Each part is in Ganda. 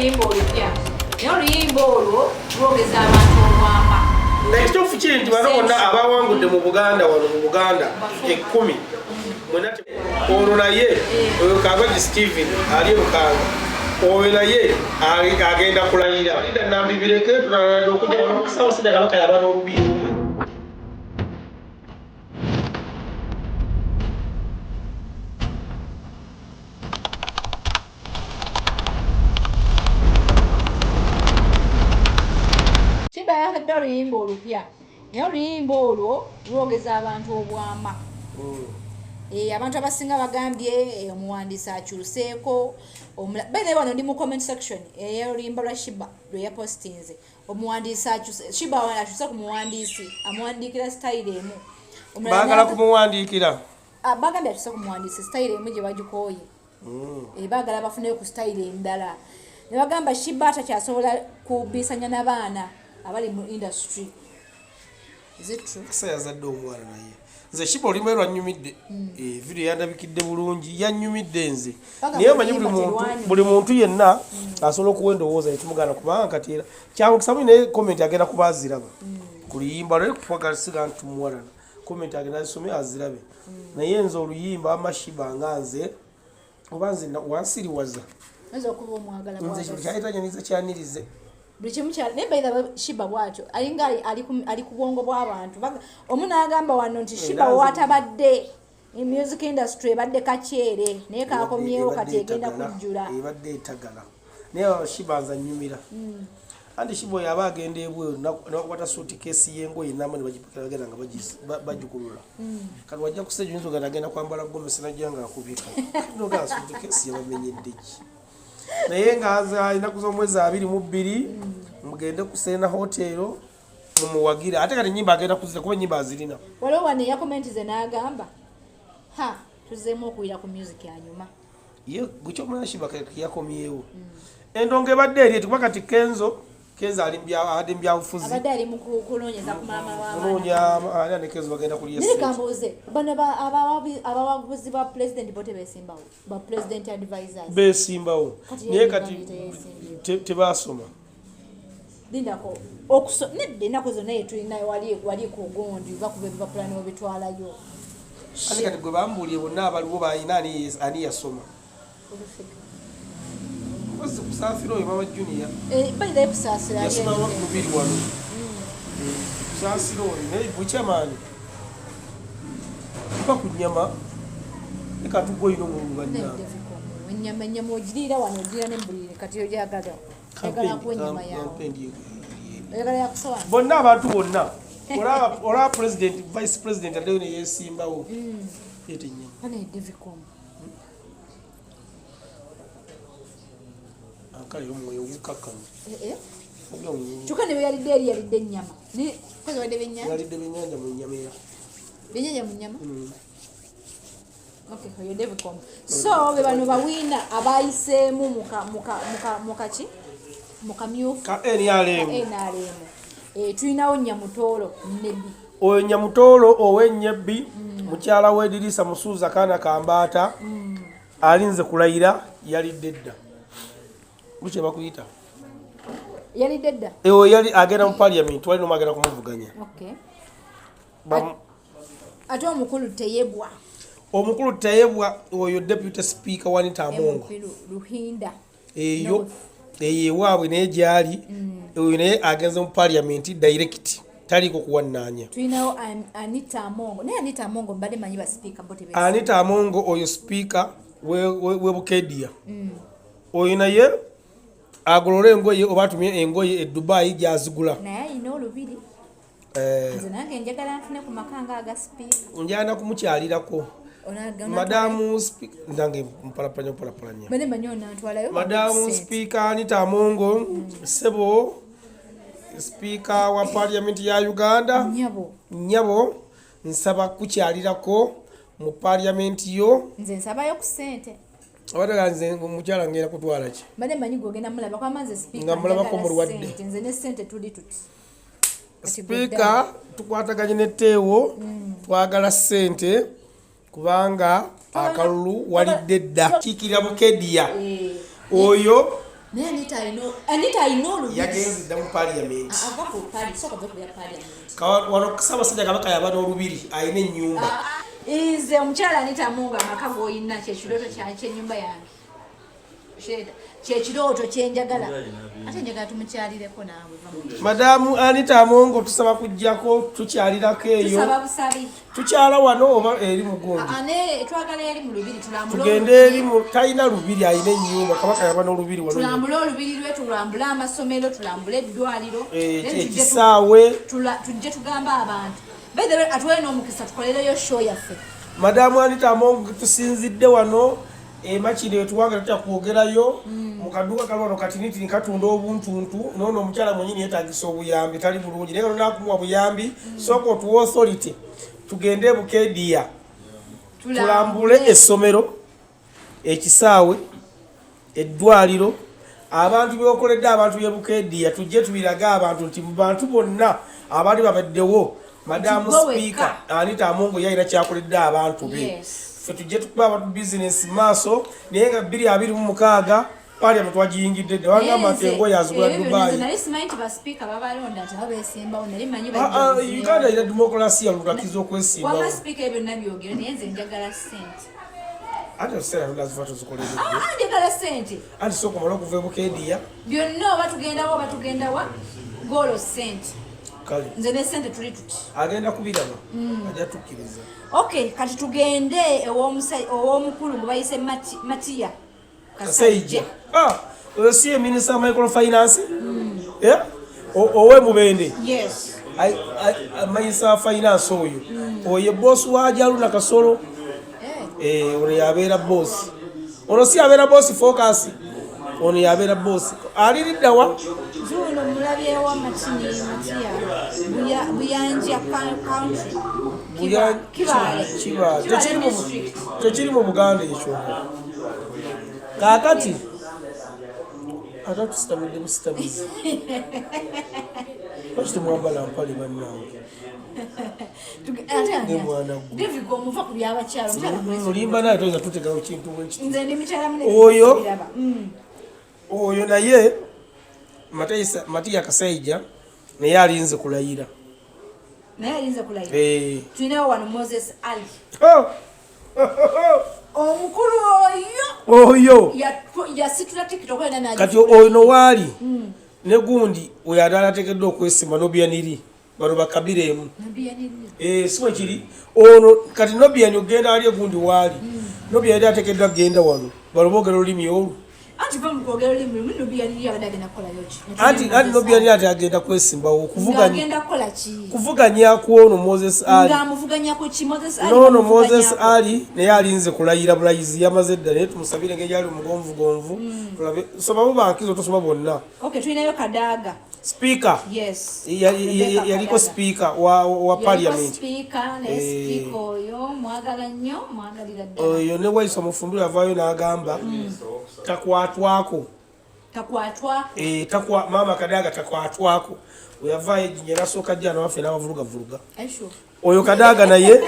Oluyimba olupya, naye oluyimba olwo lwogeza abantu obwama. Ekituufu kiri nti bano bonna abawangudde mu Buganda, wano mu Buganda 10, mwena ono naye oyo Kagwagi Steven ali Bukanga, oyo naye agenda kulayira. Linda Nambi bireke tunaladde okujja okusawo sida Kabaka yaba n'olubiri. Simba yakedde oluyimba olupya, naye oluyimba olwo lwogeza abantu obwama. Abantu abasinga bagambye omuwandiisi akyuseeko. By the way, wano ndi mu comment section ey'oluyimba lwa Shiba lwe yapostinze. Omuwandiisi akyuse, Shiba akyuse ku muwandiisi amuwandiikira style emu. Omulala Baagala kumuwandiikira. Ah, bagambye akyuse ku muwandiisi, style emu gye bagikooye. Baagala bafuneyo ku style endala. Ne bagamba Shiba takyasobola kubisanya n'abaana abali mu industry. Is it true? Kasa yazadde omwana, naye nze Shiba oluyimba lwe lwannyumidde. Video yandabikidde bulungi, yannyumidde nze. Bagamba Naye omanyi buli oluyimba muntu terwanyuma. Buli muntu yenna asobola okuwa endowooza netumugana, kubanga kati era kyangu naye comment agenda kuba aziraba ku luyimba lwe, kusiga nti tumuwalana, comment agenda azisome azirabe. Naye nze oluyimba amashiba nga nze oba nze wansiriwaza. Oyinza okuba omwagala Nze bwagazi. kintu kyaleeta nyaniza kyanirize. Buli kimu kya, naye by the way, Shiba bwatyo alinga ali ku bwongo bw'abantu. Omu n'agamba wano nti Shiba Era watabadde music industry ebadde kakyere, naye kakomyewo kati egenda kujjula. Ebadde etagala, naye Shiba nze annyumira. Anti Shiba oyo aba agenda ebweru nebakwata suitcase y'engoye namba ne bagipakira, bagenda nga bagikulula. Kati wajja ku stage oyinza ogenda agenda kwambala gomesi, najja nga akubika nogaa suitcase yabamenyedde ki. Naye nga nze ennaku z'omwezi 22 mugende ku Serena Hotel mumuwagire. Ate kati enyimba agenda kuzira kuba enyimba azirina. Waliwo wano eyakomentize n'agamba, ha, tuzzeemu okuwira ku music anyuma. Ye gwekyomulala Shiba yakomyewo, endongo ebadde eri eti, kuba kati Kenzo ali abadde mu byabufuzi. Abadde ali mu kunoonyeza ku maama w'abaana. Kunoonya ani ne Kenzo bagenda kulya Naye essente. Kambuuze, bano abawagizi ba president bo tebeesimbawo, ba president advisors? Beesimbawo. Kati Naye ye kati teyeesimbyewo. Tebasoma. Lindako, nedda, ennaku zonna yetulina wali ku gundi bakuba ebipapula n'obitwalayo. Ate kati gwe bambuulire, bonna abaliwo balina ani yasoma? Mpozi Kusaasira oyo mama Junior. Bayinayo Kusaasira ali Yasoma eri. Mubiri wano. Kusaasira oyo naye bukyamaani mpa ku nnyama ekatugwa olina omululu bannange. Nedda, Vikomo, ennyama ogiriira wano, ogiriira ne mbulire. Kati oyagala kuwa ennyama yawe, oyagala yakusowaani. Bonna abantu bonna olaba president, vice president addeyo neyesimbawo, leeta ennyama. Bane Devicom. Akale omwoyo ogukkakkanye. Eh, eh. Kyokka ne bwe yalidde eri yalidde ennyama. Kozi wadde byennyanja. Yalidde byennyanja mu nnyama era. Byennyanja mu nnyama. Okay, oyo Devicom. So be bano bawiina abayiseemu mukaki mukamyufu ka NRM. NRM. Tulinawo Nyamutoolo Nebi. Oyo Nyamutoolo ow'Ennyebbi, mukyala w'Edirisa Musuuza Kaana Kambaata, alinze kulayira, yalidde dda. Lukye bakuyita. Yalidde dda. Ewo yali agenda mu parliament, wali nomu agenda kumuvuganya. Okay. Ate omukulu Teyebwa. Omukulu Teyebwa oyo deputy speaker Wanita Amongo. MP Luhinda. Eyo North. Eyo ewaabwe naye gyali. Oyo naye agenze mu parliament direct, taliiko kuwannaanya. Tulinawo Anita Amongo, naye Anita Amongo mbadde manyi ba speaker bo tebeesimba. Anita Amongo oyo speaker we Bukedia. Oyo naye agolola engoye oba atumye engoye e Dubai gyazigula. Naye ayina olubiri. Nze nange njagala nfune ku maka nga aga speaker. Njagala kumukyalirako. Madamu speaker nange mpalapalanya mpalapalanya. Mbadde manyi onantwalayo. Madamu Speaker Anita Amongo, sebo speaker wa parliament ya Uganda, Nyabo. Nyabo, nsaba kukyalirako mu parliament yo. Nze nsabayo ku ssente. Abadde nze omukyala ngenda kutwala ki? Mbadde manyi gwogenda mulaba kwama nze speaker. Nga mulabako Njagala mulwadde. ssente. Nze ne ssente tuli tuti. Kati gwe Sipiika, tukwataganye netteewo, twagala ssente kubanga akalulu walidde dda. Kiikirira Bukedia oyo. Naye Anita alina olubiri. Yagenze dda mu parliament. Ava ku pali, sooka ove ku bya parliament. Wano Ssaabasajja Kabaka yaba n'olubiri, alina ennyumba. Nze omukyala Anita Amongo, amaka g'olina kyekirooto kyennyumba yange. Kyekirooto kyenjagala, ate njagala tumukyalireko naawe. Madamu Anita Amongo, tusaba kujjako tukyalirako eyo. Tusaba busabi. Tukyala wano oba eri mugundi? Ane twagala eri mu lubiri, tulambule. Tugende eri mu talina lubiri, alina ennyumba. Kabaka yaba n'olubiri wano. Tulambule olubiri lwe, tulambule amasomero, tulambule eddwaliro. Then Ekisaawe. Tujje tugambe abantu. By the way, atuwe n'omukisa tukolereyo show yaffe. Madamu Anita Amongo, tusinzidde wano emakire wetuwanga tutya kwogerayo mu kaduuka kali wano katinitini katunda obuntuntu. Noono omukyala mwenyini yetagisa obuyambi, tali bulungi, naye nga buyambi. Sooka otuwa authority tugende eBukeediya tulambule essomero, ekisaawe, eddwaliro, abantu byokoledde abantu byeBukeediya, tujje tubirage abantu nti mu bantu bonna abaali babaddewo, madamu Nti gwe Sipiika Anita Amongo yalina kyakoledde abantu be. Ffe tujje tukuba abantu bizinesi maaso, naye nga 2026 parliament twagiyingidde dda. Bagamba nti engoye azigula Dubai. Nali simanyi nti basipiika babalonda nti aba besimbawo, nali manyi Ah, ah, Uganda erina demokulasiya, olutakiza wama. Okwesimbawo. Sipiika ebyo byonna byogere, naye nze njagala ssente. Ate ekiseera tonaziva tozikoleredde. Ah, njagala ssente. Anti sooka omale okuva eBukeediya. Byonna oba tugendawa oba tugendawa, goolo ssente. Kale. Nze ne ssente tuli tuti. Agenda kubiraba, ajja tukkiriza. Okay, kati tugende ow'omukulu gwe bayise Matiya. Kasaija. Ah, oyo si ye minisita wa microfinance? Eh? Ow'emubende. Yes. Minisita wa finance oyo, oyo ye bosi wa Jaluna Kasolo. Eh, Eh, ono yabeera bosi, ono si yabeera bosi focus, ono yabeera bosi aliriddawa. Zuuno mulabyewa Matini Matiya Buyanja country. Kibaale. Kibaale. Kibaale district. Tekiri mu Buganda ekyo. Kaakati ate tusitamidde busitamizi, lwaki temwambala mpale bannange? Ate Ne mwana gwe. David omuva ku byabakyala, omukyala gwesi. Olimba naye, toyinza tutegawo kintu bwekiti. Nze ndi mukyala munene. Biraba. Oyo naye Matiya Kasaija naye alinze kulayira. Naye ayinza kulayira. Eh. Tulinawo wano Moses Ali. Oh! Omukulu oyo. Oyo. Yasitula TikTok yonna. Kati ono waali ne gundi oyo ate ateekeddwa okwesimba Nobianiri, bano bakabira emu. Eh, si bwe kiri ono kati Nobiani ogenda ali egundi waali Nobiani ateekeddwa kugenda wano, bano boogera olulimi olwo. Anti va mu kwogera olulimi lumu, Nobianiri abadde agenda kukolayo ki? Anti Nobiani ate agenda kwesimbawo okuvuganya. Ng'agenda kukola ki? Kuvuganya kwono Moses Ali. Ng'amuvuganya ku ki Moses Ali? Noono Moses Bamuvuganyako. Ali naye alinze kulayira bulayizi, yamaze dda, naye tumusabire engeri gyali omugonvugonvu. Tulabe somamu bankizo, tosoma bonna. Okay, tulinayo Kadaaga. Speaker. Yes. Yaliko speaker wa parliament. Speaker, naye Eh. speaker oyo mwagala nnyo, mwagalira ddala. Oyo ne Waisa Omufumbiro avaayo n'agamba takwatwako. Takwatwa. Eh, maama Kadaaga takwatwako, weyavaayo ejjinja nasooka jja nawaffe n'abavulugavuluga. Aisho. Oyo Kadaaga naye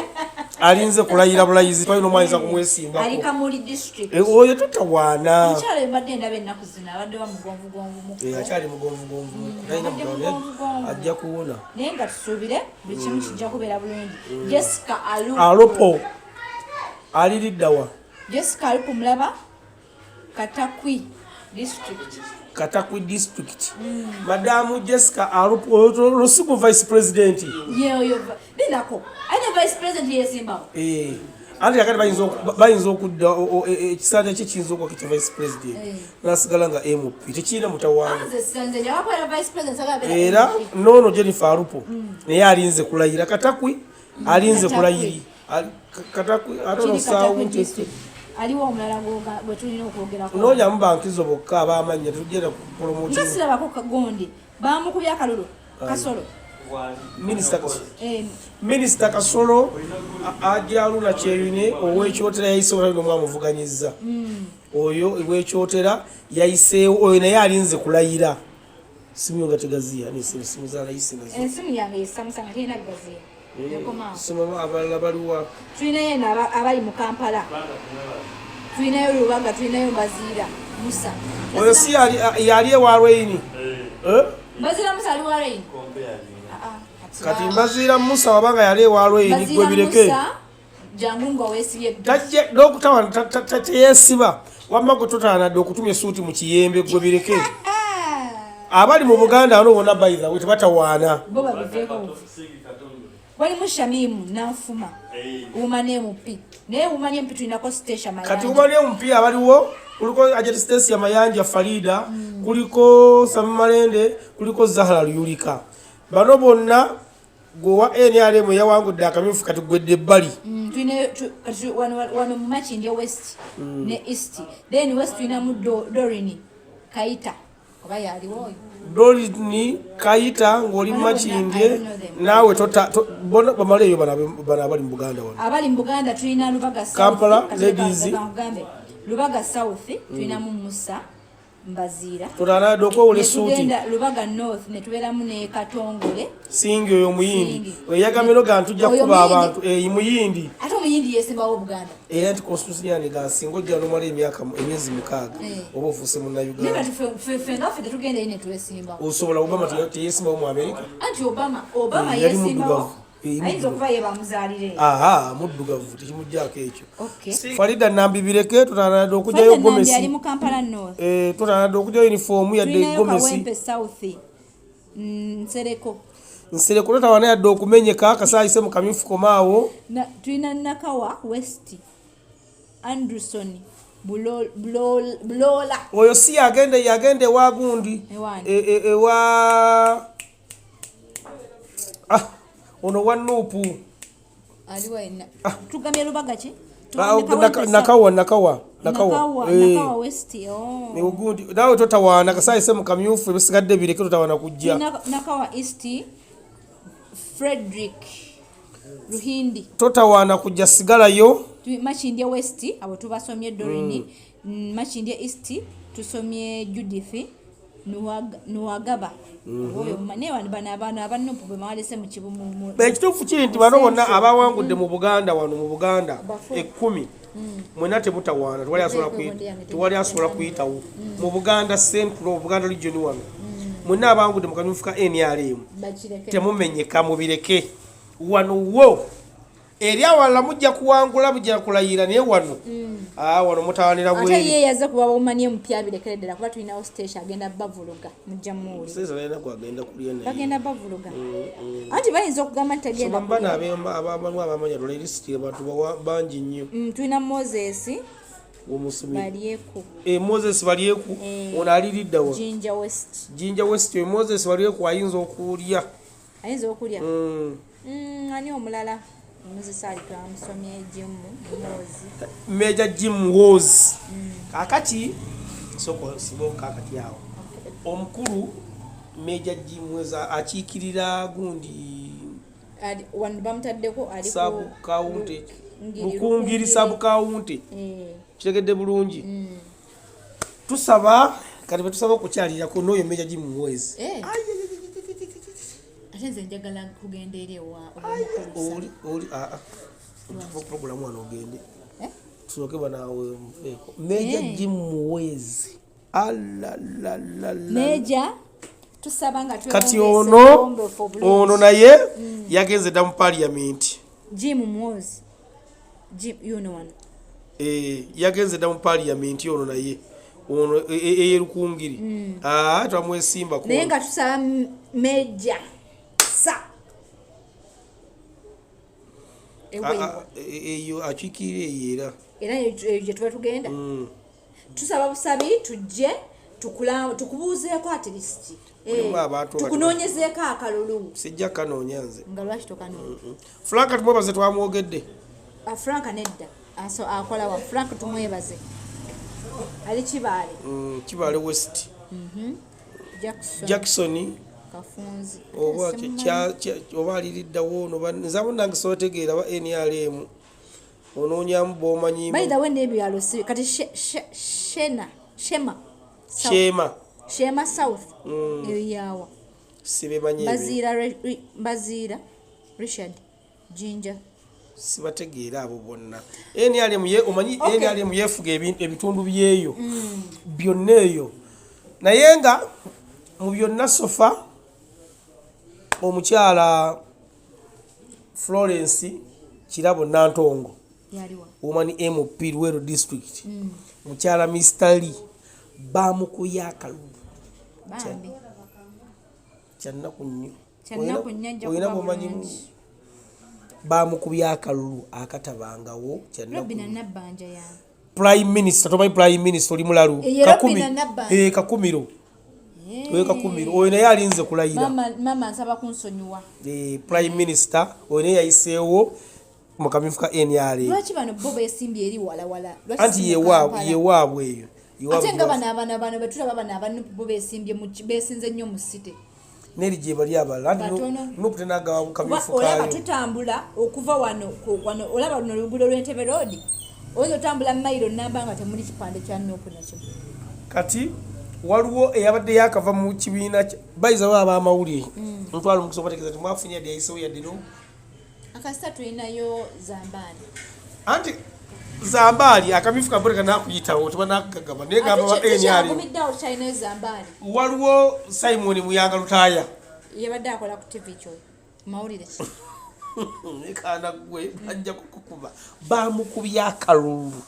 alinze kulayira bulayizi, twalina omwayinza Ali kumwesimbako. Kamuli district. Eh, oyo tutawaana. Omukyala oyo mbadde ndaba ennaku zino abadde wa mugonvugonvu mukko. Eh, akyali mugonvugonvu, talina Abadde mugabo, naye mugonvugonvu. ajja kuwona. Naye nga tusuubire buli kimu kijja kubeera bulungi. Jessica Alupo. Alopo aliriddawa? Jessica Alupo mulaba Katakwi district. Katakwi district. Madamu Jessica Alupo lusiku vice president. Yeoyo linako ayina vice president yesimbawo. Eh, anti kakati bayinza okudda ekisanja kye kiyinza okuba kitya vice president nasigala nga MP, tekirina mutawaana. Nze nze njabakwera vice president sagala beera Era MP. noono Jennifer Alupo naye alinze kulayira, Katakwi alinze Katakwi. kulayiri. Katakwi ate Kiri nosaawo Katakwi nti district. Aliwo omulala gwe tulina okwogerako? Noonyamu bankizo bokka abamanya, tetugenda Nga kupromotinga. sirabako kagondi bamukubye akalulu Kasolo. Minisita Kasolo. Eh, Minisita Kasolo Ajaluna Kyeyune ow'Ekyotera yayiseewo, talina omwamuvuganyizza. Oyo ow'Ekyotera yayiseewo, oyo naye alinze kulayira. Simu yo nga tegaziya, nesimu za layisi nazo. Ensimu yange ye Samsung, terina gaziya. Ekomaawo. Somamu abalala baliwa? Tulinayo eno abali mu Kampala, tulinayo Lubaga, tulinayo Mbaziira. Musa. Oyo si yali ewa Lweini? Eh? Mbaziira Musa ali wa Lweini. Kati Mbaziira Musa wabanga yali ewa Lweini, gwe bireke. Jangu nga weesibye. Tajja n'okutawa teyeesiba. Wamma gwe totaanadde okutumya essuuti mu kiyembe, gwe bireke. Abali mu Buganda wano bonna bayiza we tebatawaana. Bo babiveeko. Walimu Shamimu Nanfuma, Woman MP. Naye Woman MP tulinako Stacia Mayanja. Kati Woman MP abaliwo kuliko Agent Stacia Mayanja Farida, kuliko Sami Malende, kuliko Zahara Luyulika. Bano bonna gwe wa NRM yawangudde akamyufu, kati gwedde ebbali. Tulina kati wano mu Makindye West ne East. Then West tulinamu Dorini Kayita, oba yaliwo oyo? Dorini Kayita ng'oli Bano bonna, Makindye I don't know them. Naawe bona bamaleeyo bano abali mu Buganda wano. Abali mu Buganda tulina Lubaga South. Kampala, Kati ladies. leka nkugambe. Lubaga South tulinamu Musa Mbaziira. Totaanadde okwewula essuuti. Netugenda Lubaga North netubeeramu ne Katongole. Singi oyo omuyindi. Singi. Oyo ga ntujja Oyo kukuba Muyindi. abantu. Muyindi. Ate omuyindi yesimbawo Buganda? Era nti constitution yange ga singa ojja nomala emyezi 6 oba ofuuse Naye munnayuganda. kati ffe nga ffe tetugenda eri netwesimbawo. Osobola. Obama teyesimbawo mu Amerika? Anti Obama Yali yesimbawo. muddugavu. Ayinza Muddugavu. okuba ye bamuzaalire. Aha, muddugavu, tekimugjaako ekyo. Okay. Farida Nambi bireke, totaanadde okugyayo Farida Nambi ali gomesi. mu Kampala North. Totaanadde okugyayo uniform yadde Tulinayo gomesi. Kawempe South, Nsereko. Nsereko totawana yadde okumenyeka kasaayise mu kamyufu, komaawo. Tulina Nakawa West, Anderson Bulola. Oyo si yagenda ewa gundi? Ewaani? Ewa ono wa NUP. Aliwo yenna? Tugambye Lubaga ki? Ah, Tugambye Kawempe Nakawa, Nakawa, Nakawa. Nakawa. Eh, Nakawa West, oh. Ne gundi naawe totawaana kasaayise mu kamyufu, ebisigadde bireke, totawaana kujja. Tulina Nakawa East, Frederick Ruhindi. Totawaana kujja, sigalayo. Makindye West abo tubasomye Dorini. Makindye East tusomye Judith Nuwagaba. Oyo naye bano abaana aba NUP bwe mwalese mu Ekituufu kiri nti bano bonna abawangudde mu Buganda wano, mu Buganda Bafu. 10, mwena temutawaana, tewali asobola tewali asobola kuyitawo mu Buganda Central, Buganda region wano, mwenna abawangudde mu kamyufu ka NRM Bakireke. temumenyeka, mubireke wano. Wo eri awalala mujja kuwangula, mujja kulayira, naye wano, wano mutawanira Ate bweri. ye yaze kuba bumanye mupya, birekere ddala, kuba tulinawo station agenda bavuluga, mujja muwuli. Sasa alina gwagenda kulya naye. Bagenda bavuluga, anti bayinza okugamba nti tagenda. Bano abamu abamanya tola erisiti, abantu bangi nnyo. Tulina Moses Omusumi. Balyeku. Moses Balyeku. Ono aliriddawa? Jinja West. Jinja West. Oyo Moses Balyeku ayinza okulya. Ayinza okulya. Ani omulala? Moses ali twamusomye, Jim Mozi. Major Jim Wos. Kakati soko sibo, kakati awo omukulu Major Jim Wos akiikirira gundi. Wano bamutaddeko ali ku Sub county. Ngiri, Rukungiri sub county. Kitegedde bulungi. Tusaba kati betusaba okukyalirako n'oyo Major Jim Wos. Ate nze njagala kugenda eri ewa omukulu. Oli oli tuva puroguramu wano ogende. Eh? Tusooke banaawe muveeko Major Jim Wos, alalalala. Major tusaba nga Kati twewombeese ono obuwombeefu obulungi. ono naye yagenze dda mu parliament. Jim Mwozi, Jim yuno wano. Yagenze dda mu parliament ono naye, ono eyerukungiri. Twamwesimbako. Naye nga tusaba Major sa eweewo. Eyo akiikirira eyo era. Era eyo gye tuba tugenda. Tusaba busabi tujje tukubuuzeeko at least. Mulimu abantu nga Tukunoonyezeeko akalulu. Sijja kanoonya nze. Nga lwaki tokanoonya? Frank tumwebaze, twamwogedde. Frank nedda. Akola wa? Frank tumwebaze ali Kibaale. Kibaale West. Jackson, Jackson Kafunzi. Oba Simumanyi. oba aliriddawo ono nze abo nange sotegeera ba NRM, onoonyamu bomanyimu. By the way, n'ebyalo si kati shena Shema South. Shema. Shema South eyo yawa? Sibemanyi ebyo. Mbaziira Mbaziira Richard, Jinja. Sibategeera abo bonna. NRM ye omanyi. Okay. NRM yefuga ebitundu byeyo byonna eyo, naye nga mu byonna so far omukyala Florence Kirabo Nantongo, Yaliwa? Woman MP Luwero District, mukyala Mr Lee bamukuye akalulu. Bambi. Kyannaku nnyo. Kyannaku nnyo, ajja Olina kuba bwomanyi bulungi. Bamukubye akalulu akatabangawo. Kyannaku. Robina Nabbanja yange. Prime Minister, tomanyi Prime Minister, oli mulalu. Ye Robina Nabbanja. Kakumiro, oyo Kakumiro oyo naye alinze kulayira. Mama nsaba kunsonyiwa. Prime Minister oyo naye yayiseewo mu kamyufu ka NRA. Lwaki bano bo besimbye eri walawala? Lwaki Anti si mu Kampala? Yewaabwe eyo. Yewaabwe. Ate nga bano abana bano betulaba bano aba NUP bo besimbye besinze nnyo mu city. Neri gye bali abalala anti Batono. NUP tenagawa Kuba kamyufu olaba kaayo. tutambula okuva wano wano olaba luno oluguudo lw'Entebe Road, oyinza otambula mayiro namba nga temuli kipande kya NUP nakyo. Kati waliwo eyabadde yakava mu kibiina bayiza baba abamawulire, ntwala omukisa obategeeza nti mwafunye yadde yayisewo yadde no. Akasita tulinayo Zambaali. Anti Zambaali akamyufu kabone kanakuyitawo, tebanakagaba, naye gamba ba NRM. Kyagumiddeawo tukyalinayo Zambaali. Waliwo Simon Muyanga Lutaaya. Yabadde akola ku TV kyoyo mawulire ki? Ekaana gwe bajja kukukuba, bamukubye akalulu.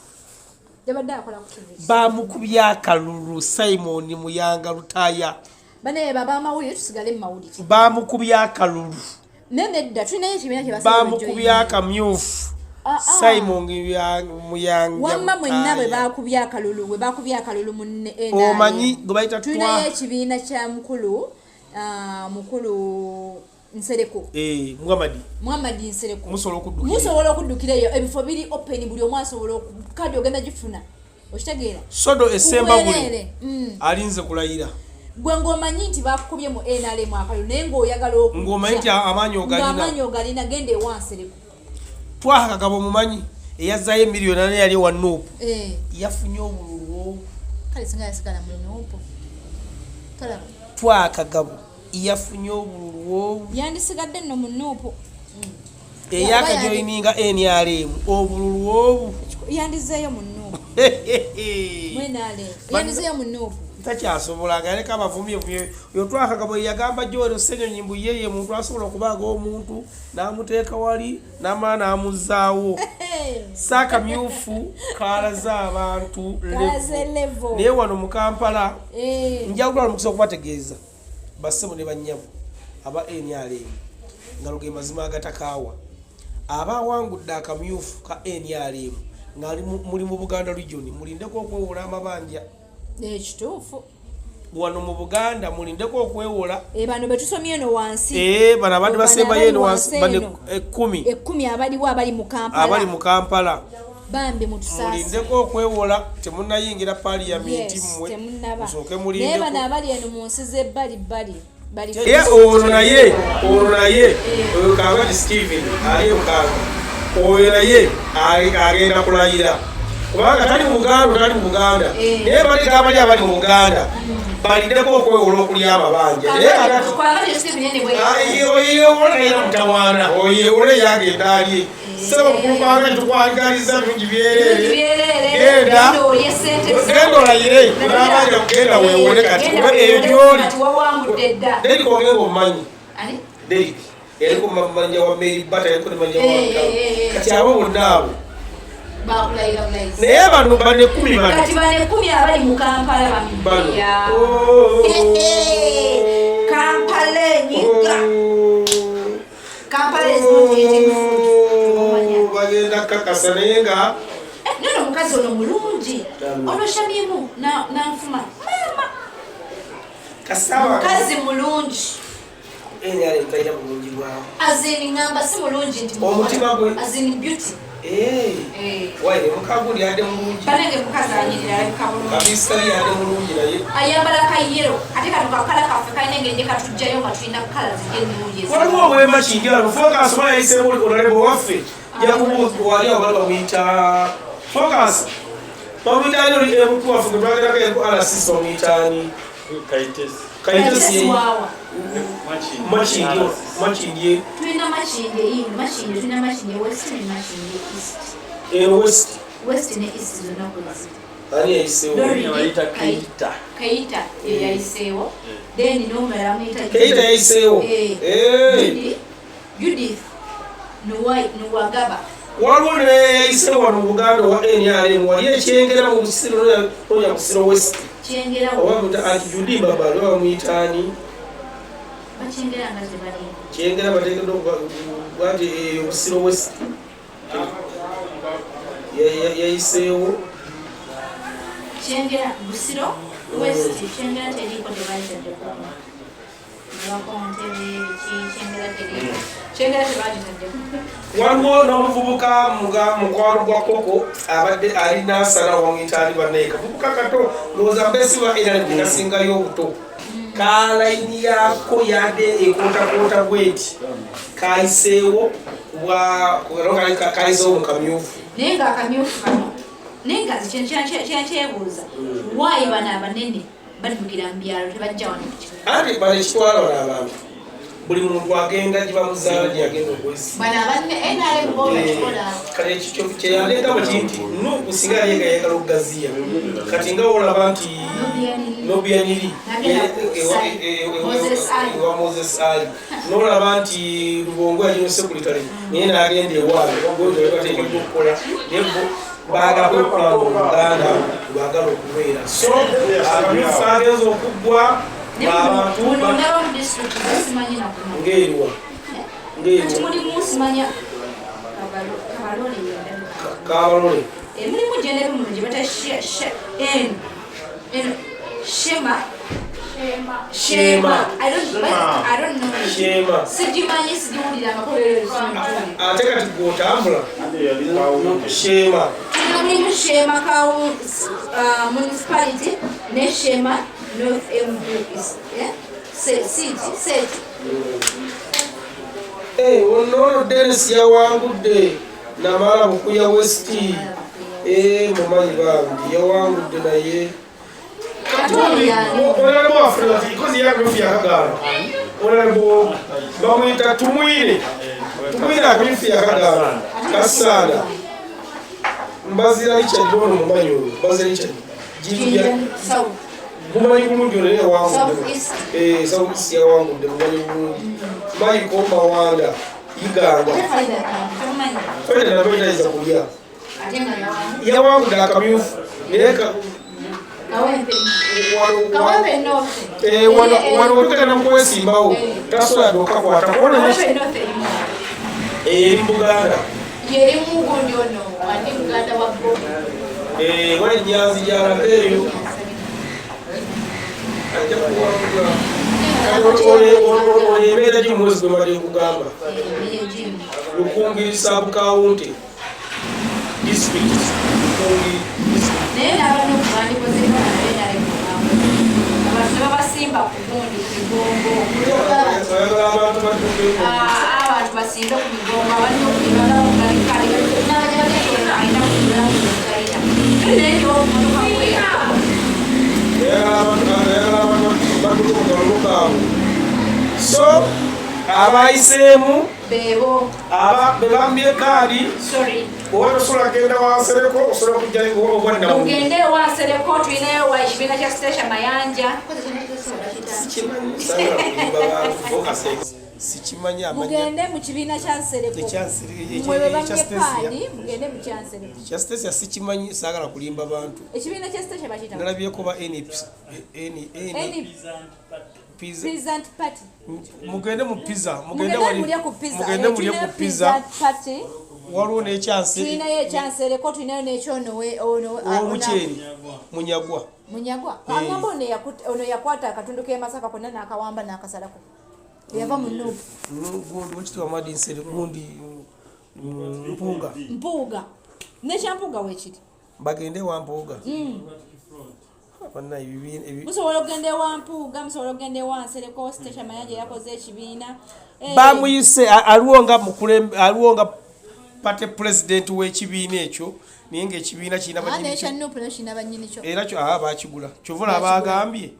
Yabadde akola ku TV. Bamukubye akalulu Simon Muyanga Lutaaya. Banaye babamawulire, tusigale mu mawulire. Bamukubye akalulu. Naye nedda, tulinayo ekibiina kye Bamukubye akamyufu. Ah, ah. Simon Muyanga Wamma mwenna bwe Lutaaya. bakubye akalulu, bwe bakubye akalulu mu NRM. Omanyi gwe bayita Tulinayo ekibiina kya mukulu mukulu Nsereko. Muhamadi. Muhammad Nsereko. Musobola okuddukira. Musobola okuddukira eyo, ebifo biri open, buli omu asobola kadi ogenda gifuna, okitegeera? Sodo Esembabule. Kubwereere. Alinze kulayira. Gwe ng'omanyi nti bakukubye mu NRM akalulu naye ng'oyagala okujja, Ng'omanyi nti amaanyi ogalina. Ng'amaanyi ogalina, genda ewa Nsereko. Twaha Kagabo, mumanyi eyazaayo emiliyoni ana yali ewa NUP. Yafunye obululu. Kale singa yasigala mu NUP, tolaba? Twaha Kagabo yafunye obululu obu. Yandisigadde nno mu NUP. Eyakajoyininga NRM, obululu obu. Yandizeeyo mu NUP, mu NRM, yandizeeyo mu NUP. Takyasobola nga yaleka abavumye. Oyo Twaha Kagabo yagamba Joel Ssenyonyi mbu yeye muntu asobola okubaaga omuntu n'amuteeka wali n'amala n'amuzzaawo. Saakamyufu kalaze abantu Kalaze level. Level. Naye wano mu Kampala nja kutwala omukisa okubategeeza bassebo ne bannyabo aba NRM nga luge mazima agatakaawa, abawangudde akamyufu ka NRM nga muli mu Buganda region, mulindeko okwewola amabanja. Ekituufu. Wano mu Buganda mulindeko okwewola. Bano betusomye eno wansi. Bano abadde Bano basembayo abali eno wansi wansi bano eno. 10. 10 abaliwo abali mu Kampala. Abali mu Kampala. Bambi mutusaasi. Mulindeko okwewola, temunayingira Paliyamenti. Yes, Mmwe temunnaba. musooke Naye bano mulindeko. abali eno mu nsi z'ebbali bbali bali Ye ono naye oyo Kangati Steven ali Mukanga, oyo naye agenda kulayira kubanga tali mu Buganda, tali mu Buganda. Naye balega abali abali mu Buganda balindeko okwewola okulya amabanja, naye kakati Kwagala Steven anyway. Oyo mutawaana oyo ole yagenda alye. Sebo mukulu Kangati, tukwagaliza birungi byereere. Byerere. Genda. Genda olye sente zo. Genda olayire n'abanja, kugenda weewole kati kuba eyo gyoli. Kati wawangudde dda. Deriki ogenda omumanyi? Ani? Deriki yaliko manager wa Mary Bata, yaliko ne manager wa kati abo bonna abo Bakulayira bulayizi. Naye bano 10 bano. Kati bano 10 abali mu Kampala Bano. bamiya. Oh. Kampala enyiga. Kampala is not getting food. Oh, bagenda kakasa naye nga Nono omukazi ono mulungi. Tano. Ono Shamimu nanfuma mama. Kasaba. Mukazi mulungi. NRM talina bulungi bwawo. As in ngamba si mulungi nti Omutima gwe. As in beauty. Waire mukaguli yadde mulungi. Banange mukazi anyirira, alabika bulungi. Kabisa yadde mulungi naye Ayambala kayero ate kano kakala kaffe kalina engeri gye katujjayo nga tulina kala ziri ennungi Waliwo owema Kinjalo Focus oba yayiseemu honorable waffe wali awo, bali bamuyita Focus, bamuyita ani oli MP waffe gwe twagendako ku RCC, bamuyita ani? Kaitesi. Kaitesi. Waawa. Makindye, Makindye. Tulina Makindye ino, Makindye, tulina Makindye West ne Makindye East. Eno West. West ne East zonna kweziri. Ani yayiseewo? Bayita Keita. Keita ye yayiseewo, then n'omulala amuyita Keita yayiseewo. Eh. Eh. Judith Nuwagaba. Waliwo neyayiseewo wano mu Buganda owa NRM, wali ekyengera mu Busiro, nonya Busiro West. Kyengera. Oba muta anti Judi Mbabali, oba bamuyita ani? Bakyengera nga tebaliimu. Kyengera bateekeddwa okuba nti eyo Busiro West yayiseewo. Kyengera Busiro West, Kyengera teriiko, tebagitaddeko. Nebako Ntebe biki, Kyengera teriiko, Kyengera tebagitaddeko. Waliwo n'omuvubuka nga mukwano gwa Koko abadde ali Nansana, wamuyita ani bannaye, kavubuka kato, ndowooza mbesi wa NRM kasingayo obuto, kalayini yako yadde ekoontakoonta bweti, kayiseewo kayiseewo mu kamyufu. Naye nga akamyufu kano, naye nga kyenkyebuuza, waayi bano abanene baddukira mu byalo, tebajja wano ku kibuga? Anti bano ekitwala bano abantu, buli muntu agenda gye bamuzaala gye yagenda okwesiba. Bano abanene NRM bo bakikola. Kati ekyo kyeyaleeta bwe kiri nti Nuupu singa yali nga yayagala okugaziya, kati nga olaba nti Nobianiri Moses Ali. Ewa Moses Ali, nolaba nti Lubongo yalina sekuritale, naye n'agenda ewaabwe gojo bateekeddwa okukola, naye bo baagala kwekulanga Oluganda lwagala okubeera, so akamyufu agenza okuggwa abantu Muno ndaba mu disitulikiti simanyi nakumanya. Ng'eriwa? Kati Ng'eriwa? mulimu simanya Kabalole yendabika. Kabalole. Mulimu gye muno gye bata N N Shema. Shema. I don't, but I don't know. Shema. Sigimanyi, sigiwulira amakolero. Ate kati gwotambula Shema. Tulina mulimu Shema Kawu municipality ne Shema North Embu East, eh? City City. Eh, ono Dennis yawangudde Namala Bukuya West. Eh, mumanyi bambi yawangudde, naye Katumbi yani. Honorable waffe ikozi yakamyufu yakagaana, honorable bamuyita Tumwire, Tumwire akamyufu yakagaana Kasaana. Mbazira Richard ono mumanyi, oyo Mbazira Richard. Jinja South. Mumanyi bulungi ono, naye yawangudde. South East. Eh, South East yawangudde, mumanyi bulungi. Michael Mawanda Iganga. Ate Farida tomanyi. Farida nabo tayinza kulya. Ate nga yawangudde. Yawangudde akamyufu naye Kawempe. Kawempe North. Eh, wano wetugenda kwesimbawo tasobola dokakwata kubona. Kawempe North erimu. Eri mu Buganda. Yerimu gundi ono ani muganda wa Bobi. Eh, wali Nyanzi gyalaga eyo ajja kuwangula. Kati ono embeera giri mwezi gwe mbadde nkugamba, Rukungiri sub county district, Rukungiri district. Naye n'abanoku bandikozeeko nabenabe abantu ne babasimba ku gundi, ku migongo. Oyagala abantu badduke? Ah, abantu basimbe ku migongo abanokubagakale alina kutalina naye kwe. Oyagala abantu badduke mu kalulu kaabwe, so abayiseemu Beebo. Aba be bambye kaadi. Sorry. Oba tosobola genda wansereko, osobola kujja obwannamu. Mugende ewansereko, tulinayo wa ekibiina kya Stasha Mayanja. Sikimanyi, saagala kulimba bantu, focus. Sikimanyi amanya. Mugende mu kibiina kya Nsereko. Mwe be bambye kaadi, mugende mu kyansereko. Ekya Stasia sikimanyi, saagala kulimba bantu. Ekibiina kya Stasha bakiyita Nalabyeko ba NP N N N Pizza. Peasant Party. Mugende mu pizza, mugende Mugende wali mulye ku pizza. Mugende mulye ku pizza. Peasant Party. Waliwo n'ekyansi. Tulinayo ekyansereko, tulinayo n'ekyono ono. Owomuceeri Munyagwa. Munyagwa agamba ono ono yakwata akatundu k'e Masaka konna n'akawamba n'akasalako, yava mu Nuupu. Gundi wekitiibwa Madinsere, gundi Mpunga. Mpuuga, nekyampuuga weekiri. Bagende wa Mpuuga. Bannaye, Musobola okugenda ewa Mpuuga, musobola okugenda ewa Nsereko. Stasha Mayanja yakoze ekibiina. Eh, Bamuyise aliwo nga aliwo nga party president w'ekibiina ekyo, naye ngaekibiina kirina Ah, bannyini n'ekya kyo. Nuupu nakyo kirina bannyini kyo. Era kyo aba bakigula, kyova olaba bagambye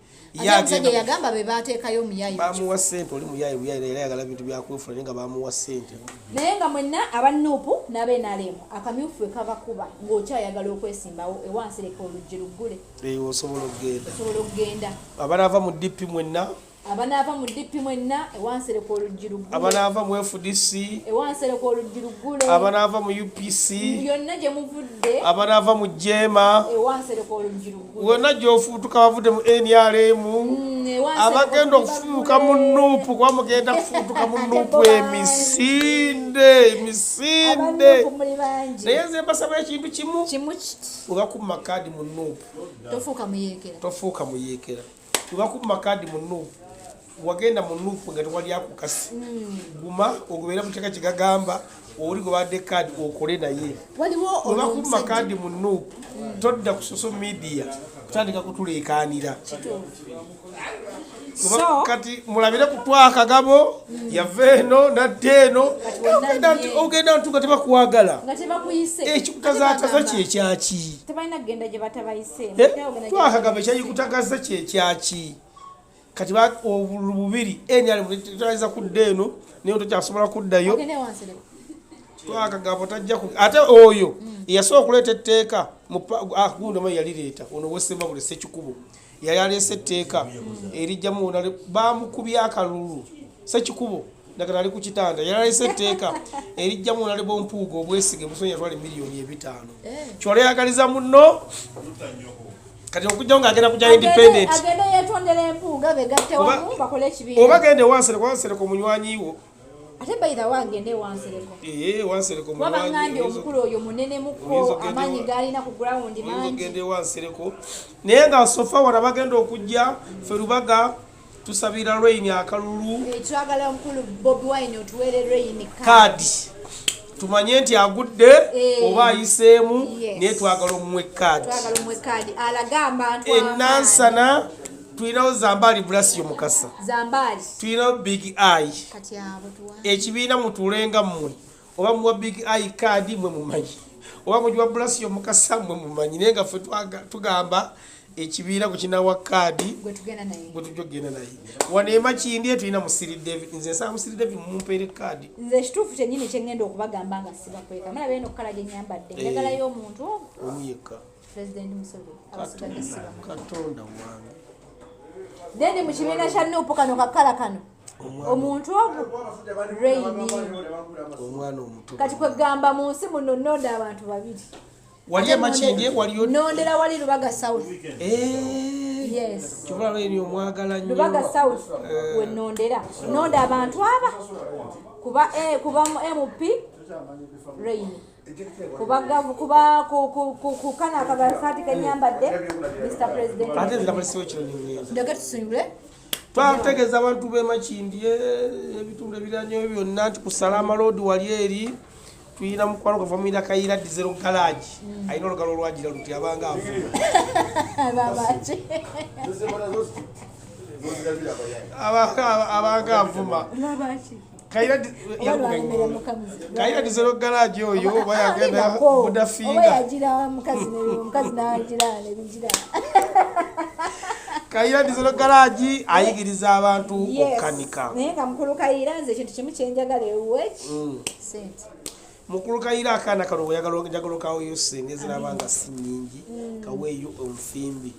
Ye Ate omusajja agenda yagamba be bateekayo omuyayi. Bamuwa sente, oli muyayi buyayi, era ayagala bintu byakwefula, naye nga bamuwa sente. Naye nga mwenna aba NUP n'abe NRM, akamyufu we kabakuba ng'okyayagala okwesimbawo, ewansereka oluggi luggule. Eyo osobola okugenda. Osobola okugenda. Abanaava mu DP mwenna. Abanaava mu DP mwenna, ewansereka oluggi luggule. Abanaava mu FDC. Ewansereka oluggi luggule. Abanaava mu UPC. Yonna gye muvudde. Abanaava mu JEEMA. Ewansereka oluggi luggule. Wonna gyofuutuka, bavudde mu NRM, Ewansereka abagenda oluggi okufuuka mu luggule. NUP, kuba mugenda kufuutuka mu Ate NUP. bo bangi. Emisinde, emisinde. Aba NUP muli bangi. Naye nze mbasaba ekintu kimu. Kimu kiti. Webakumma kaadi mu NUP, Tofuuka muyeekera. Tofuuka muyeekera. Webakumma kaadi mu NUP, wagenda mu NUP nga tewali akukasi, guma ogobeera muteeka kyegagamba oli gwe badde kaadi okole naye. Waliwo ono Webakumma omusajja. kaadi mu NUP, todda ku social media kutandika kutuleekaanira. Kuba So kati mulabire ku twakagabo yava eno nadda eno. Kati wonna Ogenda nti ye. Ogenda nti nga tebakwagala. Nga tebakuyise. Ekikutazaataza Ate bagamba, kyekyaki? Tebalina kugenda gye batabayise. Eh? Twakagabo ekyayikutagaza kyekyaki? Kati obululu bubiri, NRM tayinza kudda eno, naye tokyasobola kuddayo. Ogende ewansereka. Twakagabo tajja ku ate oyo eyasooka okuleeta etteeka mu gundi omanyi yalireeta ono wesembabule Sekikubo, yali aleese etteeka erijjamu bamukubye akalulu. Sekikubo nakati ali ku kitanda. Yali aleese etteeka erijjamu onale bompuuga obwesige, Musoni yatwala 5 million. Kyoli ayagaliza munno kati okujjawo ng'agenda kujja independent. Agende yetondera empuuga, begatte wamu bakole ekibiina. Oba genda ewansereko, wansereko munywanyi wo. Ate bayira wangende ewansereko. Ee, wansereko. Kuba baŋŋambye Munywanyi. omukulu oyo munene Oyinza muko, ogenda amaanyi g'alina ku ground Oyinza mangi. ogenda ewansereko, naye nga so far wano bagenda okujja ffe Lubaga tusabira Lwaini akalulu. Eh, twagala omukulu Bobi Wine otuweere Rain. Kaadi tumanye nti agudde Eh. oba ayiseemu. Yes. Naye twagala omuwe kaadi. Twagala omuwe kaadi alage abantu amaanyi. Enansana tulinawo Zambaali Bulasio Mukasa. Zambaali. Tulinawo Big Eye. Kati abo tuwa Ekibiina mutuulenga mmwe, oba muwa Big Eye kaadi mwe mumanyi, oba mugiwa Bulasio Mukasa mwe mumanyi, naye nga ffe tugamba ekibiina gwe kinawa kaadi gwe tugenda naye. Gwe tujja okugenda naye. Wano emakindi tulina Musiri David. Nze nsaba Musiri David mumpeere kaadi. Nze ekituufu kyennyini kyengenda okubagamba nga sibakweka, mulaba eno kkala gye nyambadde, Eh. njagalayo omuntu ogwo. Omu yekka. President Museveni, abasigadde sibamanyi. Katonda wange. Then mu kibiina kya NUP, kano kakala kano, Omwana- omuntu ogwo Reini. Omwana omuto. Kati kwegamba mu nsi muno nonda abantu babiri. Wali Ate emakindi waliyo. Nondera wali Lubaga South. Eh, Yes. kyobula Lweni omwagala nnyo. Lubaga South Eh. wenondera, nonda abantu aba kuba kuba mu MP Rain, kuba kuba ku kana akagasaati kenyambadde, Mr President. Ate nze nabalisiwo ekiro nengenda. Ndeke tusimbule. Twategeeza abantu b'emakindi ebitundu ebiranyeyo byonna nti ku Salama Road wali eri tuyina mukwano gwaffe bamuyita Kayira Dizero Garage. Alina olugalo olwagira luti abanga avuma. Babaki? Abanga avuma. Babaki? Kayira Oba lwalemera mukazi. Kayira Dizero Garage oyo oba yagenda Oba budafinga. yagira mukazi omukazi nagira nebigira. Kayira Dizero Garage ayigiriza abantu Yes. okukanika. Naye nga mukulu Kayira, nze ekintu kimu kyenjagala ewuweki, sente. Mukulu Kayira, akaana kano njagala kaweeyo sente ziraba nga si nnyingi, kaweeyo omusimbi.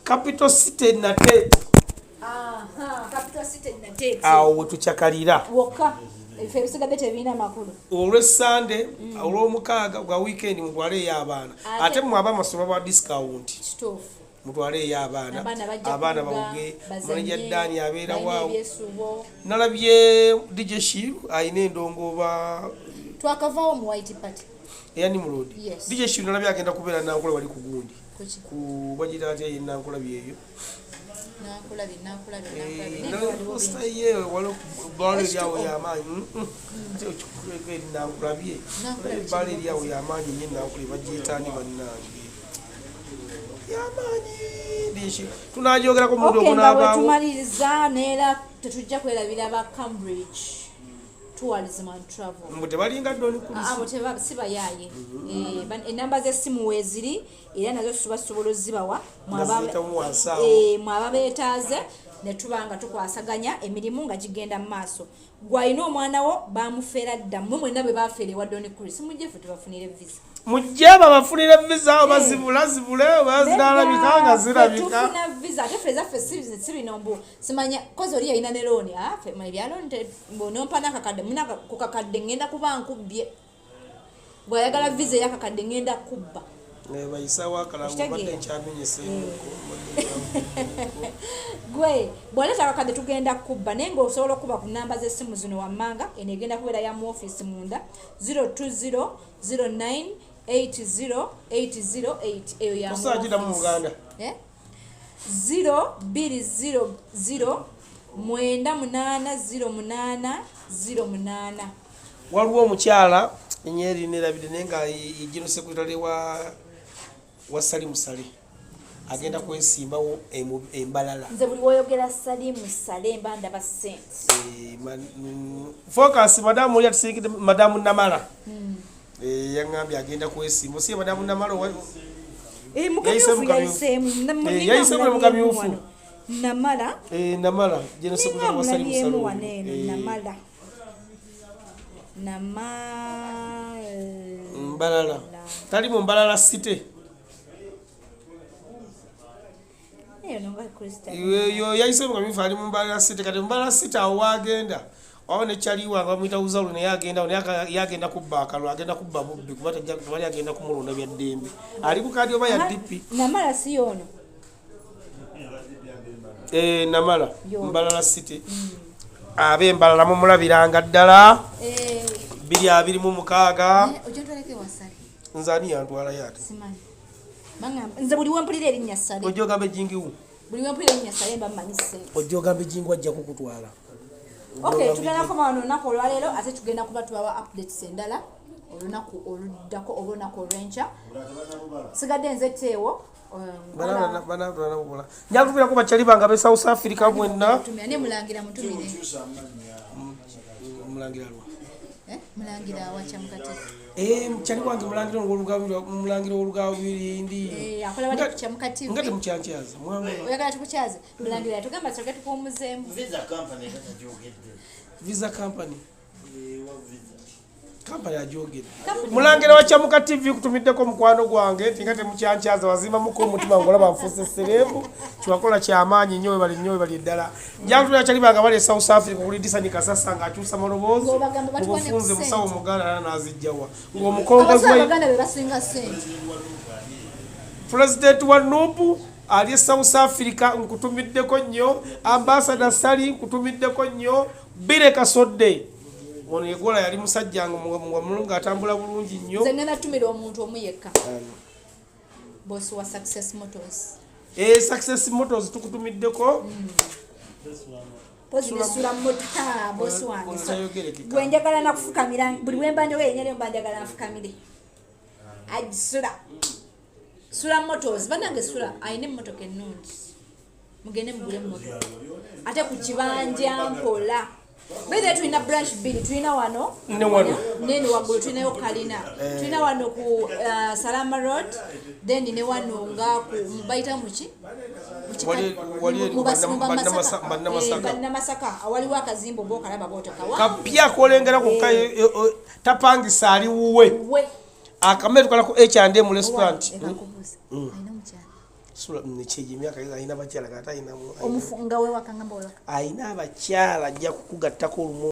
Capital City nate. Aha, Capital City nate. Awo wetukyakalira. Wokka ebifo ebisigadde tebirina makulu. Olwesande, olwomukaaga gwa weekend, mutwaleeyo abaana. Ate mwe abamasoma bwa discount. Kituufu. Mutwaleeyo abaana. Abaana bajja Abaana kuvuga, bawuge. bazanye, Manager Dani abeera balina waawo. ebyesuubo. Nalabye DJ Shiru alina endongo oba Twakavaawo mu White Party. Eya Nimrod. Yes. DJ Shiru nalabye agenda kubeera Nankola wali ku gundi. Kuki? Ku bagira atya yenankulabye eyo. Nankulabye, nankulabye, nankulabye. Naye waliwo Posta bingi. ye waliwo bbaala eryawo yamaanyi. Ate okikuleka eri Nankulabye. Nankulabye. Ebbaala eryawo yamaanyi nnyo, Nankulabye bagiyitaani bannange, yamaanyi. DJ tunagyogerako mulundi Okay, nga ogunaabaawo. wetumaliriza, neera tetujja kwerabira ba Cambridge. Tourism and Travel. Mbu tebalinga Don Chris. Abo si bayaaye. Enamba z'essimu weeziri, era nazo tuba tusobola ozibawa. Naziyitamu wansi awo. Mwaba beetaaze ne tuba nga tukwasaganya emirimu nga gigenda mu maaso. Gwalina omwana wo bamufeera dda, mmwe mwenna bwe bafeera ewa Don Chris, mujje ffe tubafunire visa. Mujje babafunire visa, oba zibula zibule, oba zinalabika nga zirabika. Tufuna visa, ate ffe zaffe si bino mbu simanya kozi oli yalina ne looni. Ffe ebya looni mbu nompa n'akakadde, muna ku kakadde ngenda kuba nkubbye. Bw'ayagala visa ey'akakadde ngenda kubba. Bayisawo akalango, Okitegeera? Badde nkyamenyeseemuko. Gwe bw'oleeta akakadde tugenda kubba, naye ng'osobola okuba ku namba z'essimu zino wammanga. Eno egenda kubeera ya mu ofiisi munda, 020 09 80 808, eyo ya mu Tosobola giddamu mu office. Luganda. Eh? 0200 98 08 08. Waliwo omukyala enyeeri nerabidde, naye nga ye general secretary wa Salimu Sale, agenda kwesimbawo embalala. Nze buli woyogera Salimu Sale mba ndaba sente. Focus madamu oli atusiikidde, madamu Namala. Yaŋŋambye agenda kwesimba osiye madamu Namala Yayise mu kamyufu. Yayise mu kamyufu. Namala. Namala general secretary wa Salimu Sale Mulabyemu oyo. wano eno. Namala, Namala. Mbalala, tali mu Mbalala City. Eyo no nga Krista. Yo yayise mu kamyufu, ali mu Mbalala City. Kati Mbalala City awo wagenda wawo nekyaliwa nga bamuyita Uzaulu, naye agenda, naye yagenda kubba akalulu, agenda kubba bubbi, kuba tewali agenda kumulonda bya ddembe. Ali ku kadi oba ya DP. Namala si yono? Namala. Yo. Mbalala City, ab'Embalala mumulabiranga ddala. 2026. Ojontwaleko ewasale. Nze ani yantwalayo ate? Simanyi. Bangamba nze buli wempulira erinnya Sale. Ojja ogamba ejingiwu. Buli wempulira erinnya Sale mba mmanyi sente. Ojja ogamba ejingu, ajja kukutwala. Okay, tugenda kukoma wano olunaku olwaleero, ate tugenda kuba tubawa updates endala olunaku oluddako oba olunaku olw'enkya. Sigadde nze teewo. Njakutubirako bakyali bange abe South Africa mwenna. Ne Mulangira mutumire. Mulangira lwa? Eh, Mulangira awaca mukati. Mukyali wange Mulangira Mulangira olugabirindi. Eh, akola bali ku Kyamuka TV. Nga temukyankyaza mwangu. Oyagala tukukyaze? Mulangira tugamba soke tukuwummuzeemu. Visa company tatagyogedde. Visa company. Wa visa. Company agyogedde. Company. Mulangira wa Kyamuka TV, kutumiddeko mukwano gwange nti nga temukyankyaza, wazimbamuko omutima ngolaba nfuuse celeb. Kiwakola kyamaanyi nnyo, webali nnyo, webali ddala. Njakutulira kyali bange bali e South Africa, okuli Disani Kasasa ng'akyusa maloboozi. Ng'obagamba mu batuwane ku bufunze ssente. musawo muganda era n'azijjawa ng'omukongozi Abasawo wa abaganda be basinga sente. Pulezidenti wa NUP ali e South Africa, nkutumiddeko nnyo. Ambasada Sali, nkutumiddeko nnyo. Bire Kasodde ono yegola yali musajja nga mulungi, atambula bulungi nnyo. Nze ngenda tumira omuntu omu yekka, bosi wa Success Motors. Success Motors, tukutumiddeko. Pozi nesula mota, bosi wange. Ono tayogerekeka. Gwe njagala nakufukamira buli bwemba njogera erinnya lyo, mba njagala nfukamire. Agisula Sula Motors, bannange, Sula alina emmotoka ennungi, mugende mugule emmotoka ate ku kibanja mpola. Bethe tulina branch bbiri, tulina wano Ne wano. Nene waggulu tulinayo kalina, tulina wano ku Salama Road, then ne wano nga ku bayita muki? Wali eri Bannamasaka. Bannamasaka, awaliwo akazimba oba okalaba bwotakawa. Kapya kolengera ku tapangisa ali wuwe. We. Akamere tukalako H&M restaurant. Ekakubuuza, alina omukyala? Sula nekyejo emyaka alina abakyala, kati alina Omufu nga wewaka ngamba wewaka. Alina abakyala, ajja kukugattako olumu.